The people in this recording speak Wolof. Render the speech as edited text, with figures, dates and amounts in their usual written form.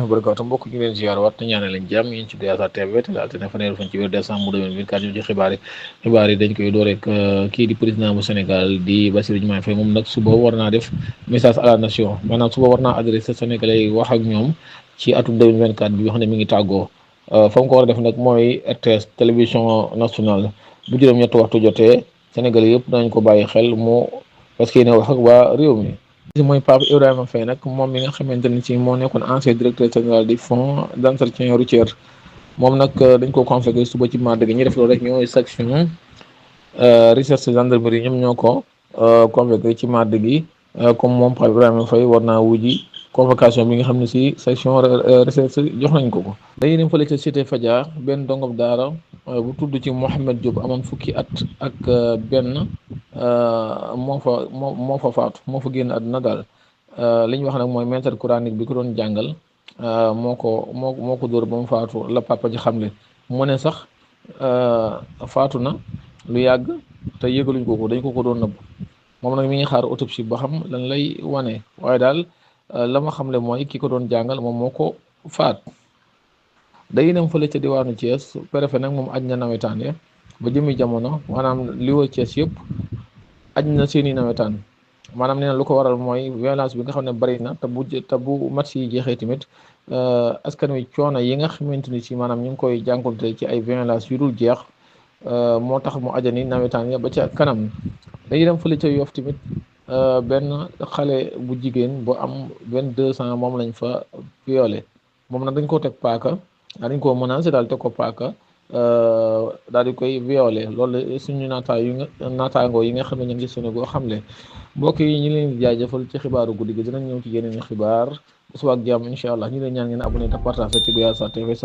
wa barakaatu mbokk ñu leen ziar waat te ñaanal leen jàmm yéen ci Diasar TV te altine fanweeri fan ci weeru décembre 2024 ñu ci xibaar yi dañ koy door rek kii di président bu Sénégal di Bassirou Diomaye Faye moom nag suba war naa def message à la nation maanaam suba war naa adressé Sénégalais yi wax ak ñoom ci atum 2024 bi nga xam ne mi ngi tàggoo fa mu ko war a def nag mooy RTS télévision nationale bu juróom-ñetti waxtu jotee Sénégalais yëpp danañ ko bàyyi xel mu parce que yéen wax ak waa réew mi. mooy Pape Ibrahima Faye nag moom mi nga xamante ne ci moo nekkoon ancien directeur général du fonds d'entretien routier moom nag dañ ko convoqué suba ci mardi gi ñu def loolu rek ñooy section recherche gendarmerie ñoom ñoo ko convoqué ci mardi gi comme moom Pape Ibrahima Faye war naa wuji convocation bi nga xam ne si section recherche jox nañ ko. dañuy dem fële ca cité Fadia benn dongob daara bu tudd ci Mohamed Diop amoon fukki at ak benn moo fa faatu moo fa génn àdduna daal li ñu wax nag mooy maître coranique bi ko doon jàngal moo ko dóor ba mu faatu la papa ji xamle mu ne sax faatu na lu yàgg te yëgaluñ ko dañ ko doon nëbb moom nag mi ngi xaar autopsie ba xam lan lay wane waaye daal la ma xamle mooy ki ko doon jàngal moom moo ko faat. day dem fële ca diwaanu Thiès préfet nag moom aj na nawetaan ya ba jëmi jamono maanaam li wër Thiès yëpp aj na seeni nawetaan maanaam nee na lu ko waral mooy violence bi nga xam ne bari na te bu match yi jeexee tamit askan wi coono yi nga xamante ni si maanaam ñu ngi koy jànkuwante ci ay violence yu dul jeex moo tax mu ajani nawetaan ya ba ca kanam. dañuy dem fële ca Yoff tamit benn xale bu jigéen bu am 22 ans moom lañ fa violé moom nag dañ ko teg paaka dañ koo menacé daal teg ko paaka daal di koy violé loolu suñu naataangoo yi nga xam ne ñu ngi Sénégal xamle mbokk yi ñu leen di jaajëfal ci xibaaru guddi gi dinañ ñëw ci yeneen xibaar bu suba ak jàmm incha allah ñu leen ñaan ngeen abonné te partagé ci Diasar TV.